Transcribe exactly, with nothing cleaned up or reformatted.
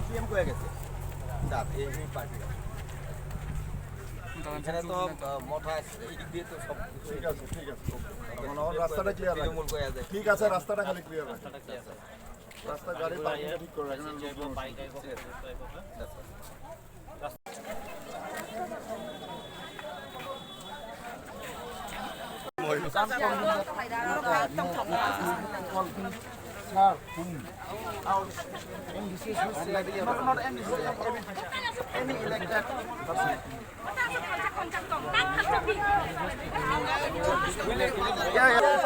সিএম কয়ে গেছে। স্যার, এই, এই পার্টি। এখানে তো, আহ, মঠা আছে, এই দিক দিয়ে তো সব ঠিক আছে, ঠিক আছে। এখন আমার রাস্তাটা ক্লিয়ার রাখেন। তৃণমূল কয়ে আছে। ঠিক আছে, রাস্তাটা খালি ক্লিয়ার রাখেন। রাস্তাটা ক্লিয়ার আছে। রাস্তা গাড়ি পার্কিং ঠিক করে রাখেন, আর লোকজন বাইক আইবো, ঠিক আছে। Sir, hmm. Our M D C is not, not M D C, any elected person. Yeah, yeah.